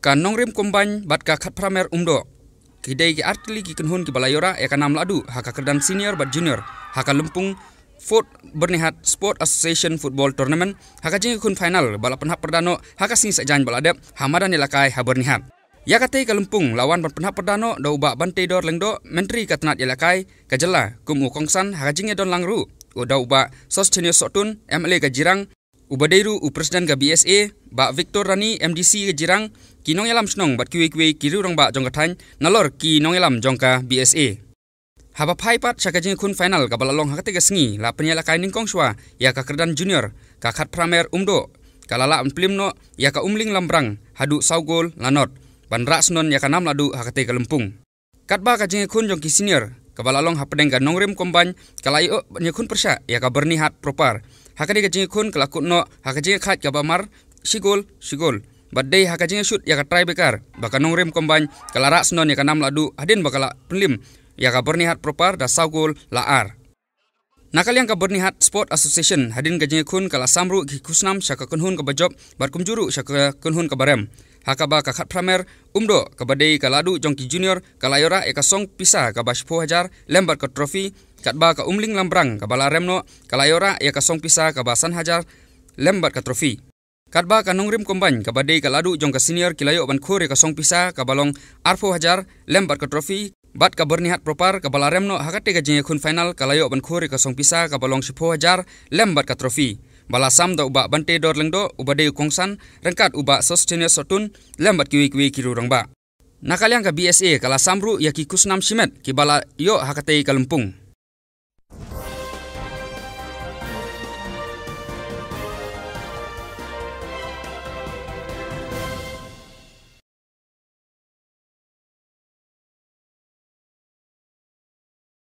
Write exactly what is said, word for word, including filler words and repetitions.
Ka Nongrim Combine bad ka Khatphra Mer Umdoh ki dei ki artylli ki kynhun kiba la ïoh rah ïa ka nam lahduh ha ka kyrdan senior bad junior ha ka lympung Fourth Byrnihat Sport Association Football Tournament ha ka jingïakhun final ba la pynhap pyrda noh ha ka sngi Saitjaiñ ba la dep ha madan ïalehkai ha Byrnihat. Ïa katei ka lympung la wan ban pynhap pyrda noh da u Bah Banteidor Lyngdoh, Myntri ka tnat ïalehkai ka jylla, kum u kongsan ha ka jingïadon lang ruh u da u Bah Sosthenes Sohtun, M L A ka Jirang, uba dei ruh u President ka B S A, Bah Victor Rani, M D C ka Jirang, ki nongïalam shnong bad kiwei kiwei ki rangbah jong ka thaiñ, nalor ki nongïalam jong ka B S A. Haba phai pat sha ka jingïakhun final kaba la long ha katei ka sngi, la pynïalehkai nyngkong shuwa ïa ka kyrdan junior, ka Khatphra Mer Umdoh ka la lah ban pynliem noh ïa ka Umling Lambrang haduh saw gol la nod, ban rah shnong ïa ka nam lahduh ha katei ka lympung. Katba ka jingïakhun jong ki senior kaba la long hapdeng ka Nongrim Combine ka la ïoh ban ïakhun pyrshah ïa ka Byrnihat Proper. Ha katei ka jingïakhun ka la kut noh ha ka jingïakhaid kaba mar shi gol shi gol, bad dei ha ka jingïashut ïa ka tiebreaker ba ka Nongrim Combine ka la rah shnong ïa ka nam lahduh hadien ba ka la pynliem ïa ka Byrnihat Proper da saw gol la ar. Na ka liang ka Byrnihat Sport Association, hadien ka jingïakhun ka la sam ruh ki khusnam sha ka kynhun kaba jop bad kumjuh ruh sha ka kynhun kaba rem. Ha kaba ka Khatphra Mer Umdoh kaba dei ka lahduh jong ki junior ka la ïoh rah ïa ka song pisa kaba shiphew hajar lem bad ka trophy, katba ka Umling Lambrang kaba la rem noh ka la ïoh rah ïa ka song pisa kaba san hajar lem bad ka trophy. Katba ka Nongrim Combine kaba dei ka lahduh jong ka senior ki la ïoh ban khur ïa ka song pisa kaba long arphew hajar lem bad ka trophy, bad ka Byrnihat Proper kaba la rem noh ha katei ka jingïakhun final ka la ïoh ban khur ïa ka song pisa kaba long shiphew hajar lem bad ka trophy, ba la sam da u Bah Banteidor Lyngdoh uba dei u kongsan, ryngkat u Bah Sosthenes Sohtun lem bad kiwei kiwei ki rangbah. Na ka liang ka B S A ka la sam ruh ïa ki khusnam shimet kiba la ïoh ha katei ka lympung.